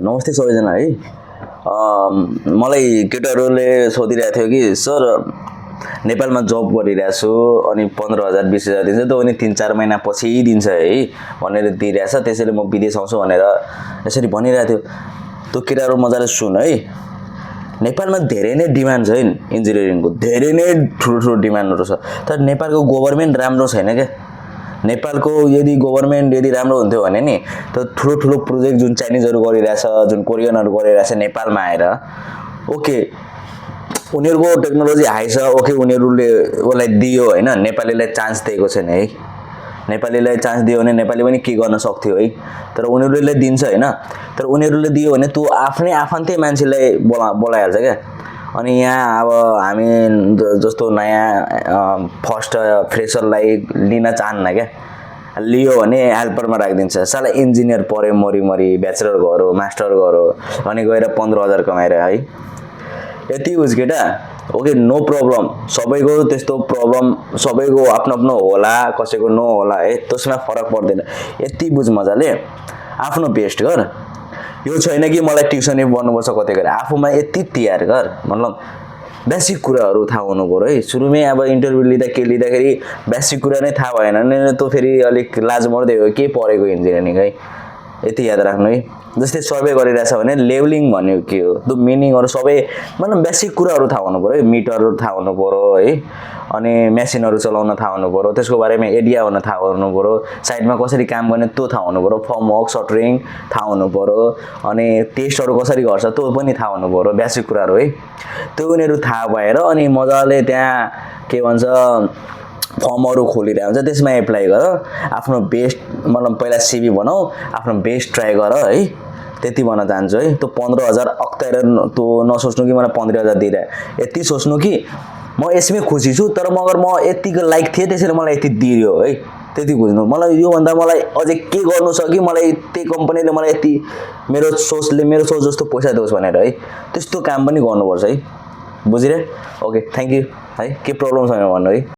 नमस्ते सबैजना है। मलाई केटाहरूले सोधिरहेको थियो कि सर नेपालमा जब गरिरहेको छु अनि 15,000 20,000 दिन्छ त अनि 3-4 महिना पछि दिन्छ है भनेर दिइरहेछ, त्यसैले म विदेश आउँछु भनेर यसरी भनिरहेको थियो। त्यो केटाहरू मजाले सुन है, नेपालमा धेरै नै डिमान्ड छ इन्जिनियरिङको, धेरै नै ठुलो डिमान्डहरू छ, तर नेपालको गभर्नमेन्ट राम्रो छैन क्या। नेपालको यदि गभर्नमेन्ट यदि राम्रो हुन्थ्यो भने नि त ठुलो प्रोजेक्ट जुन चाइनिजहरू गरिरहेछ, जुन कोरियनहरू गरिरहेछ नेपालमा आएर, ओके उनीहरूको टेक्नोलोजी हाई छ, ओके उनीहरूले उसलाई दियो होइन, नेपालीलाई चान्स दिएको छैन है। नेपालीलाई चान्स दियो भने नेपाली पनि के गर्न सक्थ्यो है, तर उनीहरूले दिन्छ होइन। तर उनीहरूले दियो भने तँ आफ्नै आफन्तै मान्छेलाई बोलाइहाल्छ क्या। अनि यहाँ अब हामी जस्तो नयाँ फर्स्ट फ्रेसरलाई लिन चाहन्न क्या, लियो भने हेल्परमा राखिदिन्छ। साला इन्जिनियर पऱ्यो मरी ब्याचलर गऱ्यो मास्टर गऱ्यो अनि गएर 15,000 कमाएर है, यति बुझ केटा। ओके नो प्रब्लम, सबैको त्यस्तो प्रब्लम सबैको आफ्नो होला, कसैको नहोला है, त्यसमा फरक पर्दैन। यति बुझ मजाले, आफ्नो बेस्ट गर। यो छैन कि मलाई ट्युसनै पढ्नुपर्छ कतै गएर, आफूमा यति तयार गर, मतलब बेसिक कुराहरू थाहा हुनु पर्यो है। सुरुमै अब इन्टरभ्यू लिँदाखेरि बेसिक कुरा नै थाहा भएन भने त फेरि अलिक लाज मर्दै हो के पढेको इन्जिनियरिङ है, यति याद राख्नु है। जस्तै सर्वे गरिरहेछ भने लेभलिङ भन्ने के हो, त्यो मिनिङहरू सबै मतलब बेसिक कुराहरू थाहा हुनु पर्यो है। मिटरहरू थाहा हुनु पर्यो है, अनि मेसिनहरू चलाउन थाहा हुनु पर्यो, त्यसको बारेमा आइडिया हुन थाहा हुनु पर्यो, साइडमा कसरी काम गर्ने त्यो थाहा हुनु पर्यो, फर्म वर्क सटरिङ थाहा हुनु पर्यो, अनि टेस्टहरू कसरी गर्छ त्यो पनि थाहा हुनु पर्यो, बेसिक कुराहरू है। त्यो उनीहरू थाहा भएर अनि मजाले त्यहाँ के भन्छ फर्महरू खोलिरहेको हुन्छ, त्यसमा एप्लाई गर, आफ्नो बेस्ट मतलब पहिला सिभी बनाऊ, आफ्नो बेस्ट ट्राई गर है। त्यति भन्न चाहन्छु है। त्यो 15,000 अख्ताएर त्यो नसोच्नु कि मलाई 15,000 दिइरहे, यति सोच्नु कि म यसमै खुसी छु, तर मगर म यतिको लाइक थिएँ त्यसैले मलाई यति दियो है, त्यति बुझ्नु। मलाई योभन्दा मलाई अझै के गर्नु छ कि मलाई त्यही कम्पनीले मलाई यति मेरो सोच जस्तो पैसा दियोस् भनेर है, त्यस्तो काम पनि गर्नुपर्छ है, बुझिरहे। ओके थ्याङ्क यू है, के प्रब्लम छैन भन्नु है।